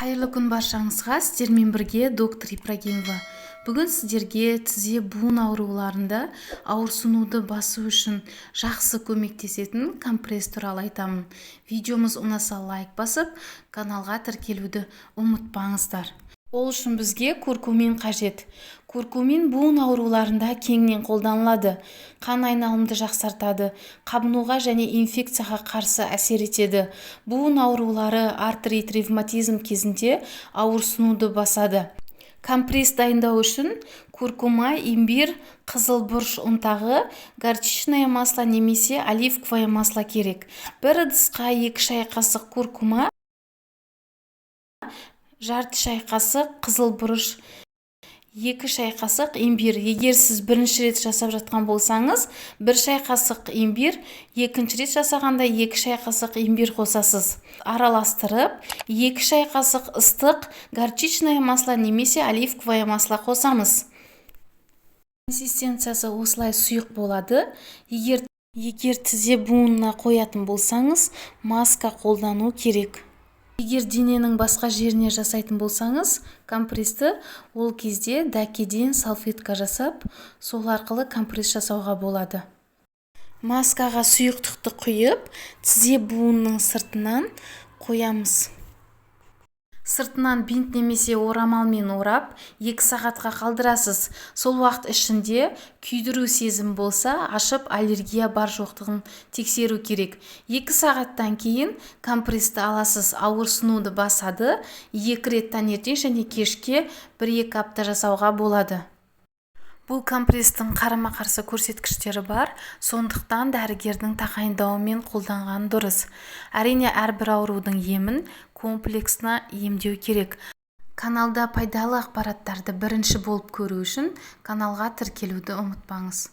Қайырлы күн баршаңызға! Сіздермен бірге доктор Ибрагимова. Бүгін сіздерге тізе буын ауруларында ауырсынуды басу үшін жақсы көмектесетін компресс туралы айтамын. Видеомыз ұнаса, лайк басып, каналға тіркелуді ұмытпаңыздар. Ол үшін бізге куркумин қажет. Куркумин буын ауруларында кеңінен қолданылады. Қан айналымды жақсартады, қабынуға және инфекцияға қарсы әсер етеді. Буын аурулары, артрит, ревматизм кезінде ауырсынуды басады. Компресс дайындау үшін куркума, имбирь, қызыл бұрыш ұнтағы, горчичное масло немесе оливковое масло керек. Бір ыдысқа 2 шай қасық куркума, жарты шай қасық қызыл бұрыш, 2 шай қасық имбирь. Егер сіз бірінші рет жасап жатқан болсаңыз, 1 шай қасық имбирь, екінші рет жасағанда 2 шай қасық имбирь қосасыз. Араластырып, 2 шай қасық ыстық горчичное масло немесе оливковое масло қосамыз. Консистенциясы осылай сұйық болады. Егер тізе буынына қоятын болсаңыз, маска қолдану керек. Егер дененің басқа жеріне жасайтын болсаңыз компрессті, ол кезде дәкеден салфетка жасап, сол арқылы компресс жасауға болады. Маскаға сұйықтықты құйып, тізе буынының сыртынан қоямыз. Сыртынан бинт немесе орамалмен орап, 2 сағатқа қалдырасыз. Сол уақыт ішінде күйдіру сезім болса, ашып, аллергия бар жоқтығын тексеру керек. 2 сағаттан кейін компрессті аласыз. Ауырсынуды басады. Екі рет, таңертең және кешке, 1-2 апта жасауға болады. Бұл компресстің қарама-қарсы көрсеткіштері бар, сондықтан дәрігердің тағайындауымен қолданған дұрыс. Әрине, әрбір аурудың емін комплексно емдеу керек. Каналда пайдалы ақпараттарды бірінші болып көру үшін каналға тіркелуді ұмытпаңыз.